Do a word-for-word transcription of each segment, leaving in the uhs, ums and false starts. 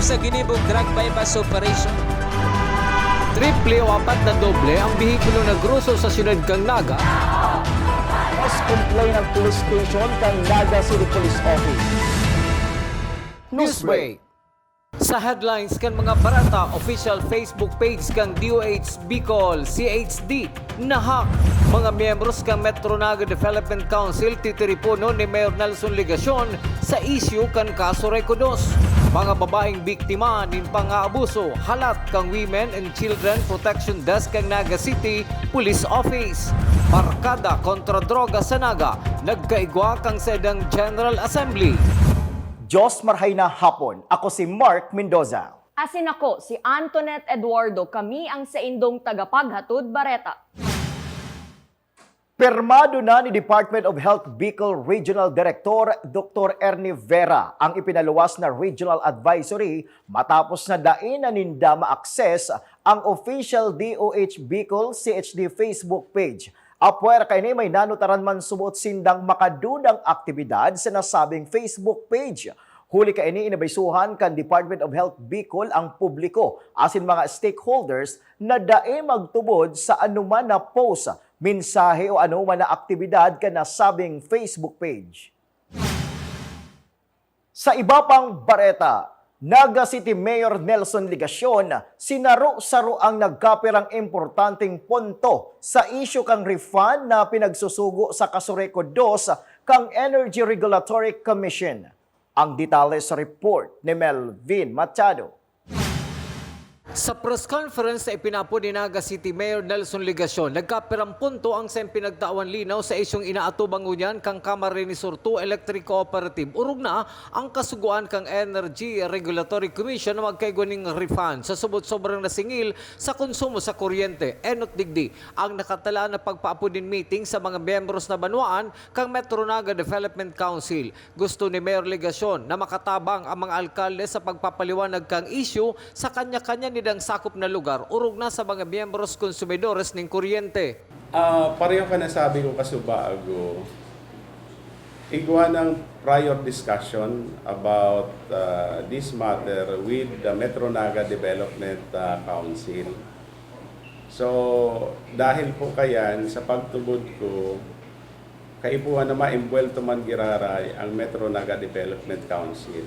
Sa ginibong drug buy-bust operation. Triple o apat na doble ang behikulo na groso sa siyudad kan Naga. Mas complain ang police station kan Naga City Police Office. Newsbreak. Sa headlines kan mga bareta, official Facebook page kan D O H Bicol, C H D, nahack. Mga miyembros kan Metro Naga Development Council titiriponon ni Mayor Nelson Legacion sa isyu kan kaso Reco Dos. Mga babaeng biktima nin pang-aabuso, halat kan Women and Children Protection Desk kan Naga City Police Office. Barkada kontra droga sa Naga, nagkaigwa kan saindang General Assembly. Diyos marhay na hapon. Ako si Mark Mendoza. Asin ako, si Antoinette Eduardo. Kami ang saindong tagapaghatod bareta. Pirmado na ni Department of Health Bicol Regional Director Doktor Ernie Vera ang ipinaluwas na Regional Advisory matapos na dai na ninda ma-access ang official D O H Bicol C H D Facebook page. Apwera kaini, may nanutaran man suboot sindang makadudang aktibidad sa nasabing Facebook page. Huli kaini, inabisohan kan Department of Health Bicol ang publiko asin mga stakeholders na dai magtubod sa anoman na post, mensahe o anoman na aktibidad kan nasabing Facebook page. Sa iba pang bareta, Naga City Mayor Nelson Legacion sinaro-saro ang nagkapirang importanteng punto sa isyu kan refund na pinagsusugo sa Kasureco dos kan Energy Regulatory Commission. Ang detalye sa report ni Melvin Machado. Sa press conference na ipinapod ni Naga City Mayor Nelson Legacion, nagkapirang punto ang saiyang pinagtawan linaw sa isyung inaatubang ngunyan kan Camarines Sur two Electric Cooperative. Orog na ang kasugoan kan Energy Regulatory Commission na magkaigwa nin refund sa subot sobrang nasingil sa konsumo sa kuryente. Enot digdi ang nakatalaan na pagpaapod nin meeting sa mga miyembros na banwaan kan Metro Naga Development Council. Gusto ni Mayor Legacion na makatabang ang mga alkalde sa pagpapaliwanag kan isyu sa kanya-kanya nidang sakop na lugar, orog na sa mga miyembros konsumidores nin kuryente. Ah, pareho kan nasabi ko kasubago, igwa ng prior discussion about, ah, this matter with the Metro Naga Development, ah, Council. So, dahil po kayan, sa pagtubod ko, kaipuhan na maimbwelto man giraray ang Metro Naga Development Council,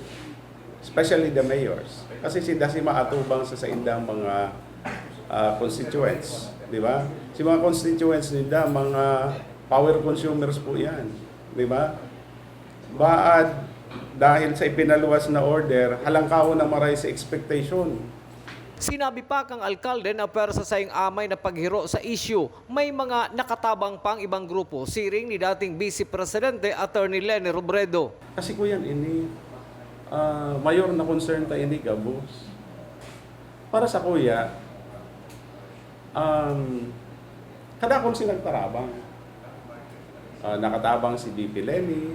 especially the mayors. Kasi sinda si maatubang sa saindang mga, ah, constituents, di ba? Si mga constituents ninda, mga power consumers po yan, di ba? Baad, dahil sa ipinaluwas na order, halangkawon na maray sa expectation. Sinabi pa kang alkalde na pwersa saing amay na paghiro sa isyu, may mga nakatabang pang ibang grupo, siring ni dating Vice Presidente Attorney Leni Robredo. Kasi kuyan ini, ah, mayor na concern ta ini gabos. Para sa kuya, um, kadakon si nagtarabang. Ah, nakatabang si V P Leni.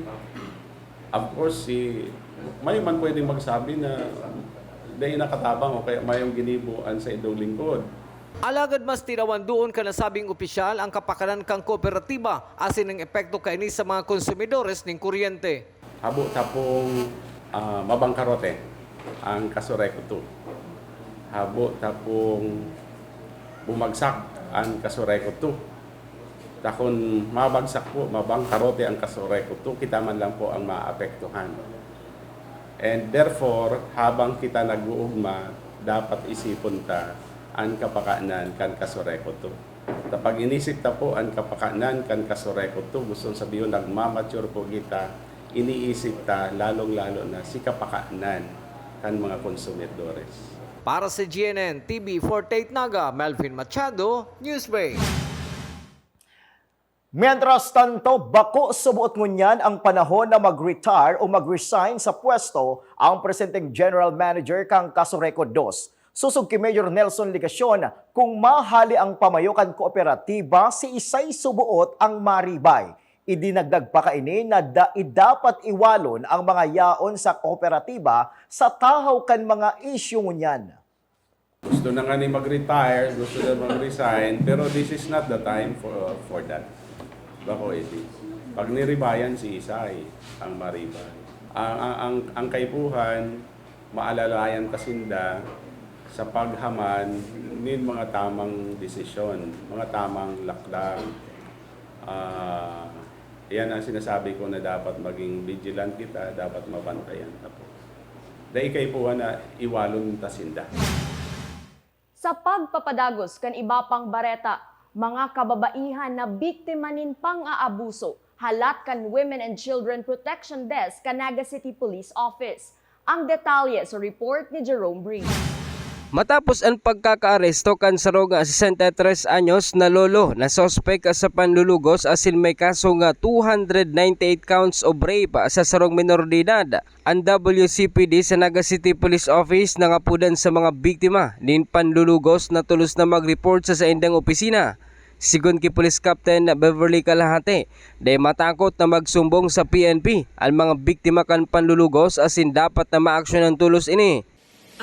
Of course, si, may man pwedeng magsabi na dai nakatabang o kaya mayong ginibo an saindong lingkod. Alagad mas tinawan doon kan nasabing opisyal ang kapakanan kan kooperatiba asin ang epekto kaini sa mga konsumidores nin kuryente. Habo ta pong, ah, mabangkarote ang Kasureco two. Habo ta pong bumagsak ang Kasureco two. Ta kun mabagsak po, mabangkarote ang Kasureco two, kita man lang po ang maapektuhan. And therefore, habang kita nag-uugma, dapat isipon ta an kapakanan kan Kasureco two. Ta pag inisip ta po an kapakanan kan Kasureco two, gustong sabihon, nagmamature po kita, iniisip ta, lalong-lalo na si kapakanan kan mga konsumidores. Para sa G N N T V forty-eight Naga, Melvin Machado, Newsbreak. Mientras tanto, bako suboot ngunyan ang panahon na mag-retire o mag-resign sa pwesto ang presenteng general manager kan Kasureco dos. Sosog ki Mayor Nelson Legacion, kung mahali ang pamayo kan kooperatiba, siisay suboot ang maribay? Idinagdag pa kaini na da-, dapat iwalon ang mga yaon sa kooperatiba sa tahaw kan mga isyu ngunyan. Gusto na nga ni mag-retire, gusto na mag-resign, pero this is not the time for, for that. Bako iti. Pag niribayan, siisay ang maribay. Ang, ang, ang, ang kaipuhan, Maalalayan ta sinda sa paghaman nin mga tamang desisyon, mga tamang lakdang. Ah, yan ang sinasabi ko na dapat maging vigilant kita, dapat mabantayan ta po. Dai kaipuhan na iwalon ta sinda. Sa pagpapadagos kan iba pang bareta, mga kababaihan na biktima nin pang-aabuso, halat kan Women and Children Protection Desk kan Naga City Police Office. Ang detalye sa report ni Jerome Bree. Matapos an pagkakaaresto kan saro nga sesenta y tres anyos na lolo na suspek sa panlulugos asin may kaso nga two hundred ninety-eight counts of rape sa sarong minor de edad, an W C P D sa Naga City Police Office nangapodan sa mga biktima nin panlulugos na tolos na mag-report sa saindang opisina. Sigon ki Police Captain Beverly Kalahati, dai matakot na magsumbong sa P N P an mga biktima kan panlulugos asin dapat na maaksyonan tolos ini.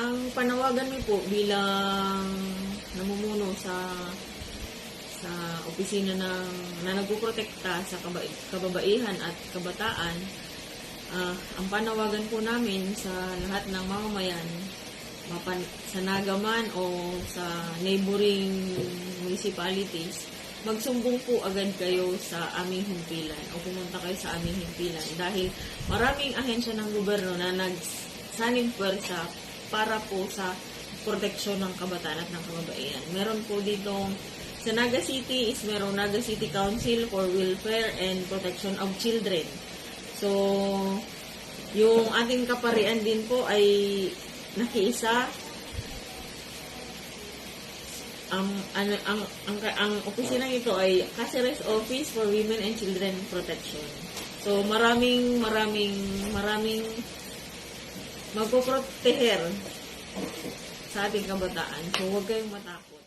Ang panawagan mi po bilang namumuno sa sa opisina ng na nagpoprotekta sa kaba- kababaihan at kabataan, ah, ang panawagan po namin sa lahat ng mamamayan, mapan- sa Naga man o sa neighboring municipalities, magsumbong po agad kayo sa aming himpilan o pumunta kayo sa aming himpilan dahil maraming ahensya ng gobyerno na nagsanib pwersa para po sa proteksyon ng kabataan at ng kababaihan. Meron po ditong sa Naga City is merong Naga City Council for Welfare and Protection of Children. So, yung ating kaparian din po ay nakiisa. Ang ano ang ang ang opisina nito ay Caceres Office for Women and Children Protection. So maraming maraming maraming magpoproteher sa ating kabataan. So huwag kayong matakot.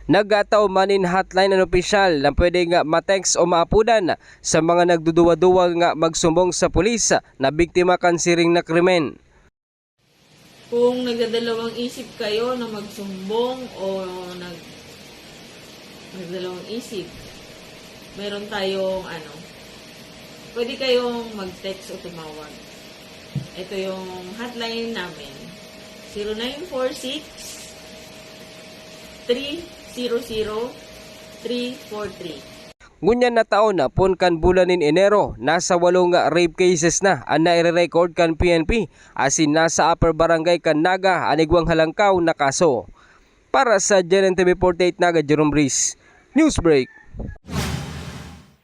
Nagtatao man nin hotline an opisyal na pwede nga ma-text o maapodan sa mga nagduduwa-duwa nga magsumbong sa pulis na biktima kan siring na krimen. Kung nagdadalawang isip kayo na magsumbong o nag nagdalawang isip, meron tayong ano, pwede kayong mag-text o tumawag. Ito yung hotline namin, zero nine four six, three zero zero, three four three. Ngunyan na taon, poon kan bulan nin Enero, nasa walo nga rape cases na an naire-record kan P N P, asin nasa Upper Barangay kan Naga an igwang halangkaw na kaso. Para sa G N N T V forty-eight Naga, Jerome Breeze, Newsbreak.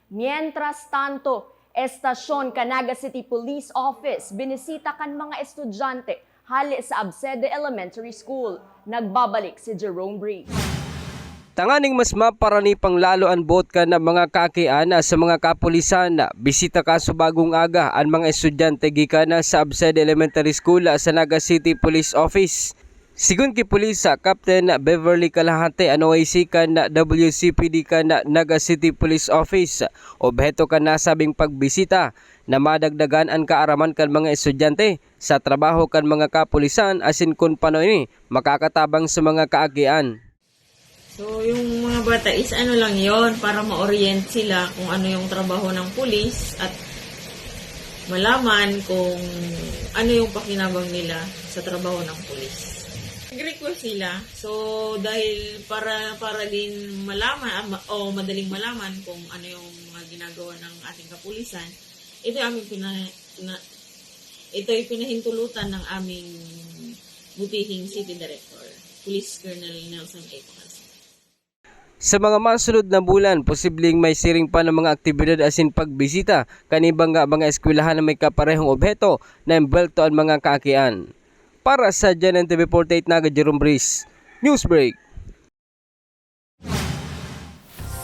Mientras tanto, estasyon kan Naga City Police Office binisita kan mga estudyante hale sa Absede Elementary School. Nagbabalik si Jerome Breeze. Tanganing mas maparani pang lalo an boot kan mga kaakian sa mga kapulisan, bisita kan subagong aga an mga estudyante gikan sa Absede Elementary School sa Naga City Police Office. Sigon ki Pulis Captain Beverly Kalahati, an O I C kan W C P D kan Naga City Police Office, obheto kan nasabing pagbisita na madagdagan an kaaraman kan mga estudyante sa trabaho kan mga kapulisan asin kun pano ini makakatabang sa mga kaagian. So, yung mga bata is ano lang yon, para ma-orient sila kung ano yung trabaho ng pulis at malaman kung ano yung pakinabang nila sa trabaho ng pulis. Nag-request sila. So, dahil para para din malaman ah, ma- o madaling malaman kung ano yung mga ginagawa ng ating kapulisan, ito yung aming pina, na, ito'y pinahintulutan ng aming butihing City Director, Police Colonel Nelson A. Pacasio. Sa mga masunod na bulan, posibleng may siring pa na mga aktibidad asin pagbisita kan iba nga mga eskwelahan na may kaparehong obheto na embwelto an mga kaakian. Para sa G N N T V forty-eight Naga, Jerome Breeze, Newsbreak.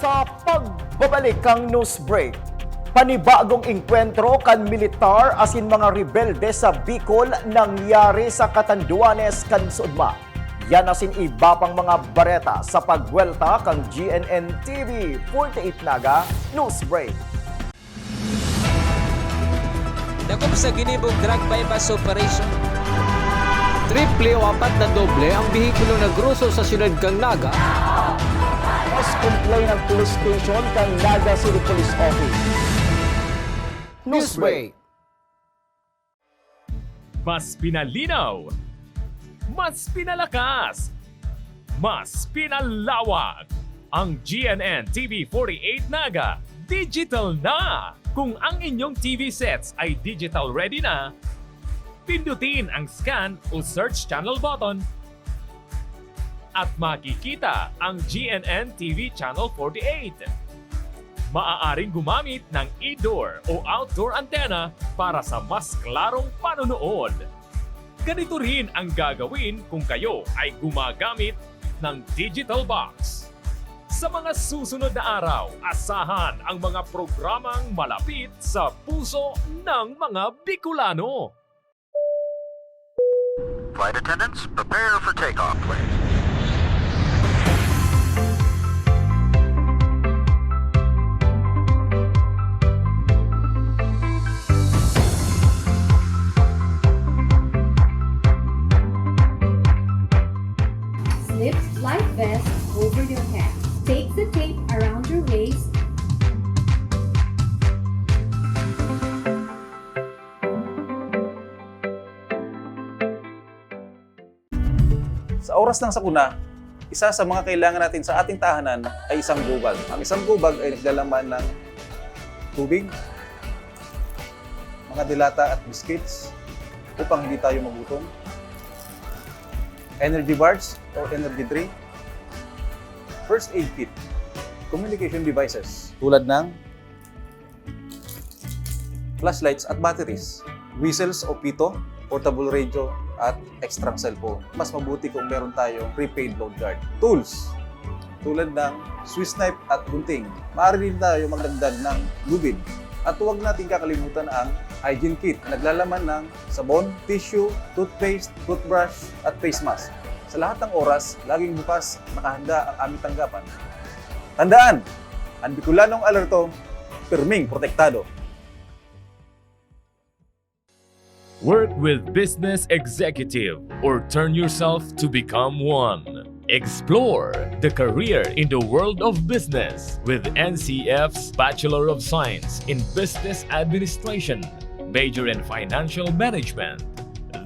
Sa pagbabalik kan Newsbreak, panibagong engkwentro kan militar asin mga rebelde sa Bicol nangyari sa Catanduanes kan Sodma. Yan asin iba pang mga bareta sa pagbuwelta kan G N N T V forty-eight Naga Newsbreak. Dakop sa ginibong drug buy-bust operation. Triple o apat na doble ang behikulo na groso sa siyudad kan Naga. Mas complain ang police station kan Naga City Police Office. Newsbreak. Mas pinalinaw, mas pinalakas, mas pinalawak. Ang G N N T V forty-eight Naga, digital na! Kung ang inyong T V sets ay digital ready na, pindutin ang scan o search channel button at makikita ang G N N T V Channel forty-eight. Maaaring gumamit ng indoor o outdoor antenna para sa mas klarong panonood. Ganito rin ang gagawin kung kayo ay gumagamit ng digital box. Sa mga susunod na araw, asahan ang mga programang malapit sa puso ng mga Bicolano. Flight attendants, prepare for takeoff, please. Slip life vest over your head. Take the tape around your waist. Sa oras ng sakuna, isa sa mga kailangan natin sa ating tahanan ay isang gobag. Ang isang gobag ay naglalaman ng tubig, mga delata at biscuits upang hindi tayo magutom, energy bars or energy drink, first aid kit, communication devices tulad ng flashlights at batteries, whistles o pito, portable radio, at extrang cellphone. Mas mabuti kung meron tayong prepaid load guard. Tools, tulad ng Swiss knife at gunting. Maaari din tayo magdagdag ng lubid. At huwag natin kakalimutan ang hygiene kit na naglalaman ng sabon, tissue, toothpaste, toothbrush, at face mask. Sa lahat ng oras, laging bukas, nakahanda ang aming tanggapan. Tandaan, ang Bicolanong alerto, pirming protektado. Work with Business Executive or turn yourself to become one. Explore the career in the world of business with N C F's Bachelor of Science in Business Administration, major in Financial Management.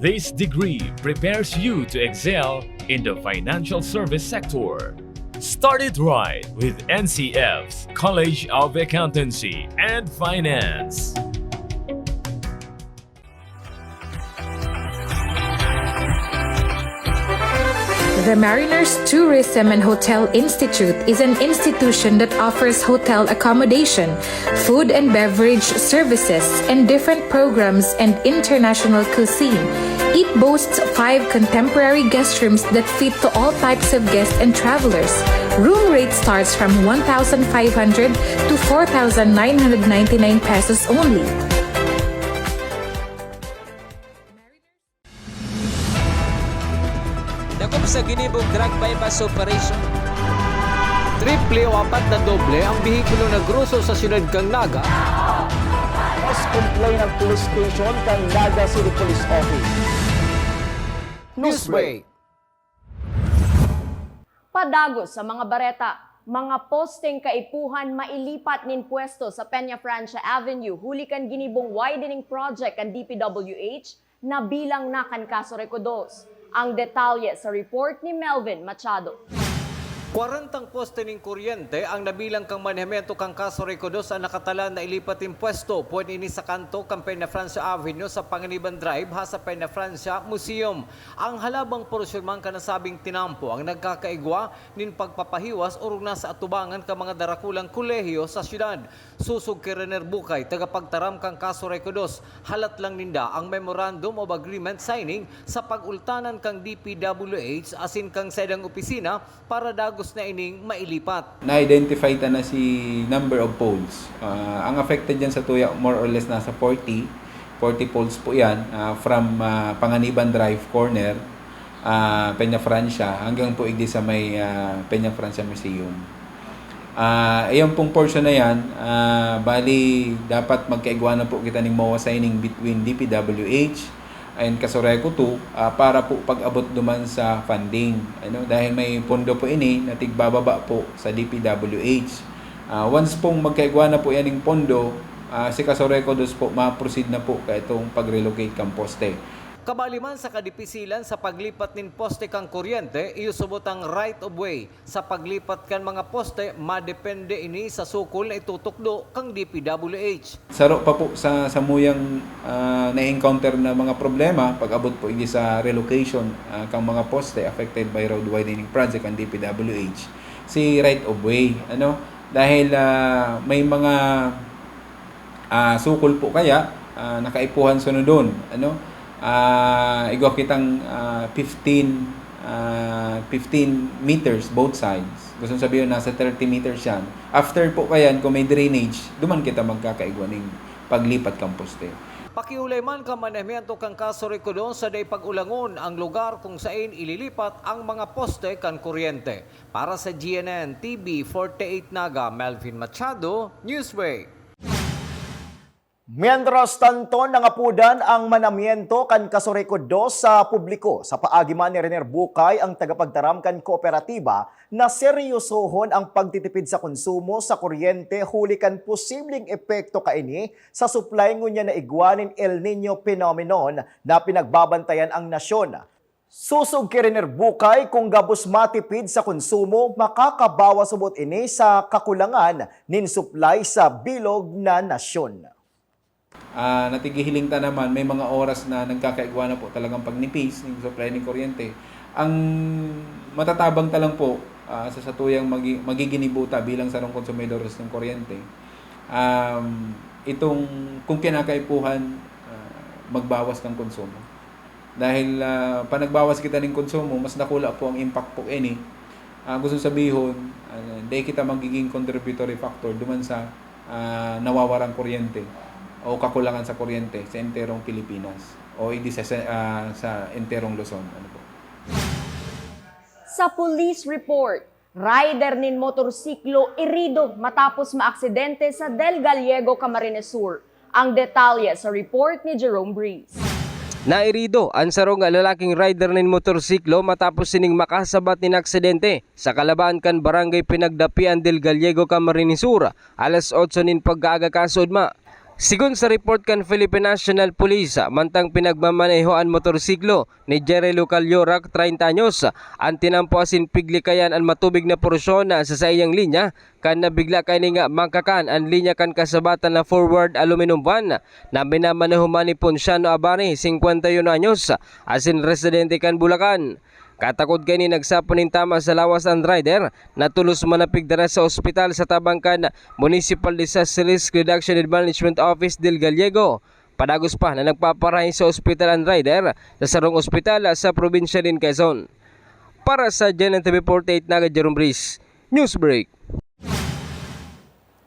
This degree prepares you to excel in the financial service sector. Start it right with N C F's College of Accountancy and Finance. The Mariners Tourism and Hotel Institute is an institution that offers hotel accommodation, food and beverage services, and different programs and international cuisine. It boasts five contemporary guest rooms that fit to all types of guests and travelers. Room rate starts from one thousand five hundred to four thousand nine hundred ninety-nine pesos only. Dakop sa ginibong drug buy-bust operation. Triple o apat na doble ang behikulo na groso sa siyudad kan Naga. Mas complain ang police station kan Naga City Police Office. Newsbreak. Padagos sa mga bareta, mga posteng kaipuhan mailipat nin pwesto sa Peñafrancia Avenue huli kan ginibong widening project kan D P W H na bilang na kan Casureco dos. Ang detalye sa report ni Melvin Machado. Kwarentang poste nin kuryente ang nabilang kan manehamiento kan Casureco dos an nakatalan na ilipat nin pwesto. Pwede ini sa kanto kan Peñafrancia Avenue sa Panganiban Drive ha sa Peñafrancia Museum. Ang halabang porsyon man kan nasabing tinampo ang nagkakaigwa nin pagpapahiwas orog na sa atubangan kan mga darakulang kolehiyo sa syudad. Sosog ki Rener Bucay, tagapagtaram kan Casureco dos, halat lang ninda ang Memorandum of Agreement signing sa pag-ultanan kan D P W H asin kan saindang opisina para dagos na ining mailipat. Na-identify ta na si number of poles. Ah, ang affected dyan sa tuya, more or less nasa forty, forty poles po yan, ah, from, ah, Panganiban Drive corner, ah, Peñafrancia, hanggang po igdi sa may, ah, Peñafrancia Museum. Ah, ayan pong portion na yan, ah, bali dapat magkaigwa na po kita ning MOA signing between D P W H and Casureco two, ah, para po pag-abot duman sa funding. Ano, dahil may pondo po ini na tigbababa po sa D P W H. Ah, once pong magkaigwa na po yan ning pondo, ah, si Casureco dos po, ma-proceed na po kaitong pag-relocate kan poste. Kabali man sa kadipisilan sa paglipat nin poste kan kuryente, iyo subot ang right of way. Sa paglipat kan mga poste, madepende ini sa sukol na itutukdo kan D P W H. Saro pa po sa samuyang, ah, na-encounter na mga problema pag-abot po ini sa relocation, ah, kan mga poste affected by road widening project kan D P W H, si right of way, ano? Dahil, ah, may mga, ah, sukol po kaya, ah, na kaipuhan sunodon, ano? Ah, igwa kitang, ah, fifteen, ah, fifteen meters both sides. Gusto sabihin, nasa thirty meters yan. After po kayan, kung may drainage, duman kita magkakaigwa ning paglipat kan poste. Pakiulay man kan manahimyento kan Kasurikudon sa dai pag-ulangon ang lugar kung sain ililipat ang mga poste kan kuryente. Para sa G N N T V forty-eight Naga, Melvin Machado, Newsbreak. Mientras tanto, nangapudan ang manahimyento kan Kasurikudon sa publiko. Sa paagi man ni Renier Bucay, ang tagapagtaram kan kooperatiba, na seryosohon ang pagtitipid sa konsumo sa kuryente huli kan posibleng epekto kaini sa supply ngunyan na igwa nin El Niño phenomenon na pinagbabantayan ang nasyon. Sosog ki Renier Bucay, kung gabos matipid sa konsumo, makakabawas subot ini sa kakulangan nin supply sa bilog na nasyon. Ah, natigihiling ta naman, may mga oras na nagkakaigwa na po talagang pagnipis ng supply ng kuryente. Ang matatabang ta lang po, ah, sa satuyang magi-, magiginibo ta bilang sarong konsumidor ng kuryente, um, itong kung kinakaipuhan, ah, magbawas ng konsumo. Dahil, ah, panagbawas kita ng konsumo, mas dakula po ang impact po ini. Ah, gusto sabihon, ah, dai kita magiging contributory factor duman sa, ah, nawawarang kuryente o kakulangan sa kuryente sa enterong Pilipinas o hindi sa, sa, ah, sa enterong Luzon. Ano po? Sa police report, rider nin motorsiklo irido matapos maaksidente sa Del Gallego, Camarines Sur. Ang detalye sa report ni Jerome Breeze. Nairido an sarong lalaking rider nin motorsiklo matapos sining makasabat nin aksidente sa kalabaan kan Barangay Pinagdapian del Gallego, Camarines Sur, alas otso nin pagkaaga kasuodma. Sigon sa report kan Philippine National Police, mantang pinagmamaneho an motorsiklo ni Jerry Lucaliorac, treinta anyos, an tinampo asin piglikayan an matubig na porsyon sa saiyang linya kan nabigla kaini nga mangkakan an linya kan kasabatan na forward aluminum van na minamaneho man ni Ponciano Abani, singkwenta y uno anyos, asin residente kan Bulacan. Katakod kaini nagsapon nin tama sa lawas an rider na tolos man napigdara sa ospital sa tabang kan Municipal Disaster Risk Reduction and Management Office del Gallego. Padagos pa na nagpaparahay sa ospital an rider sa sarong ospital sa probinsya nin Quezon. Para sa G N N T V forty-eight Naga, Jerome Breeze, Newsbreak.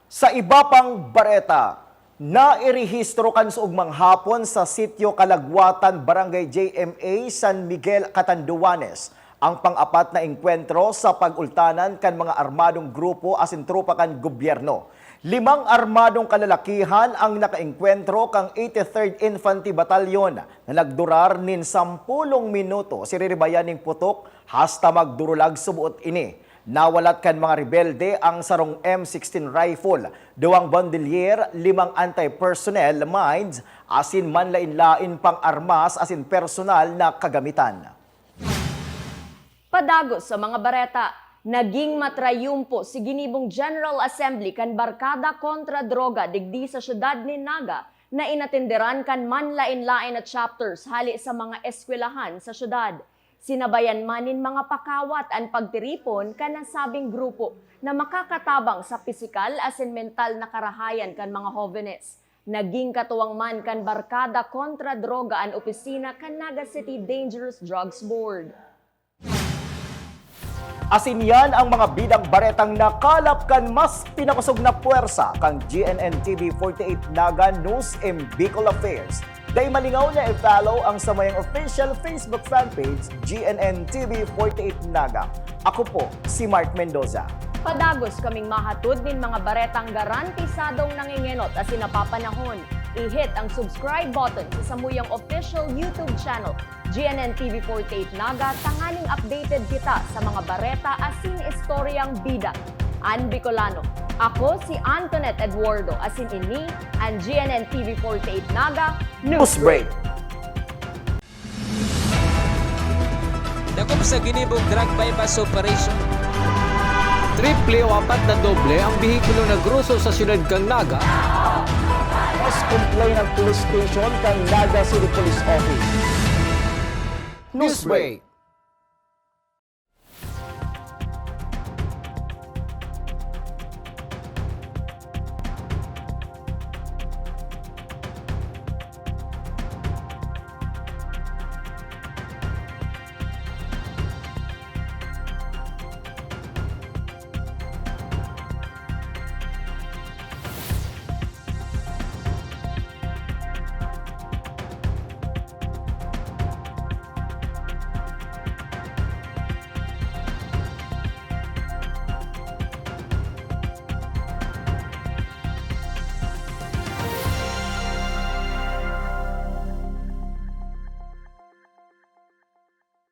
Sa iba pang bareta, nairehistro kan suugmang hapon sa Sitio Kalagwatan, Barangay J M A, San Miguel, Catanduanes, ang pang-apat na engkwentro sa pag-ultanan kan mga armadong grupo asin tropa kan gobyerno. Limang armadong kalalakihan ang nakaengkwentro kan eighty-third Infantry Battalion na nagdurar nin sampolong minuto, siriribayan nin putok hasta magdurulag suboot ini. Nawalat kan mga rebelde ang sarong M sixteen rifle, duwang bandolier, limang anti-personnel mines, asin manlain-lain pang armas asin personal na kagamitan. Padagos sa mga bareta, naging matrayumpo si ginibong General Assembly kan Barkada Kontra Droga digdi sa siyudad nin Naga na inatenderan kan manlain-lain na chapters hale sa mga eskwelahan sa siyudad. Sinabayan man nin mga pakawat an pagtiripon kan nasabing grupo na makakatabang sa pisikal asin mental na karahayan kan mga hovenes. Naging katuwang man kan Barkada Kontra Droga an opisina kan Naga City Dangerous Drugs Board. Asin yan ang mga bidang baretang nakalap kan mas pinakosog na puwersa kan G N N T V forty-eight Naga News and Bicol Affairs. Dai malingaw na i-follow ang samayang official Facebook fan page, G N N T V forty-eight Naga. Ako po si Mark Mendoza. Padagos kaming mahatod nin mga baretang garantisadong nangengenot asin napapanahon. I-hit ang subscribe button sa samuyang official YouTube channel, G N N T V forty-eight Naga, tanganing updated kita sa mga bareta asin istoryang bida. An Bicolano. Ako si Antoinette Eduardo, asin ini an G N N T V forty-eight Naga News Break. Sa ginibong drug buy-bust operation. Triple o apat na doble ang behikulo na groso sa siyudad kan Naga. Mas complain ang police station kan Naga City Police Office. Newsbreak.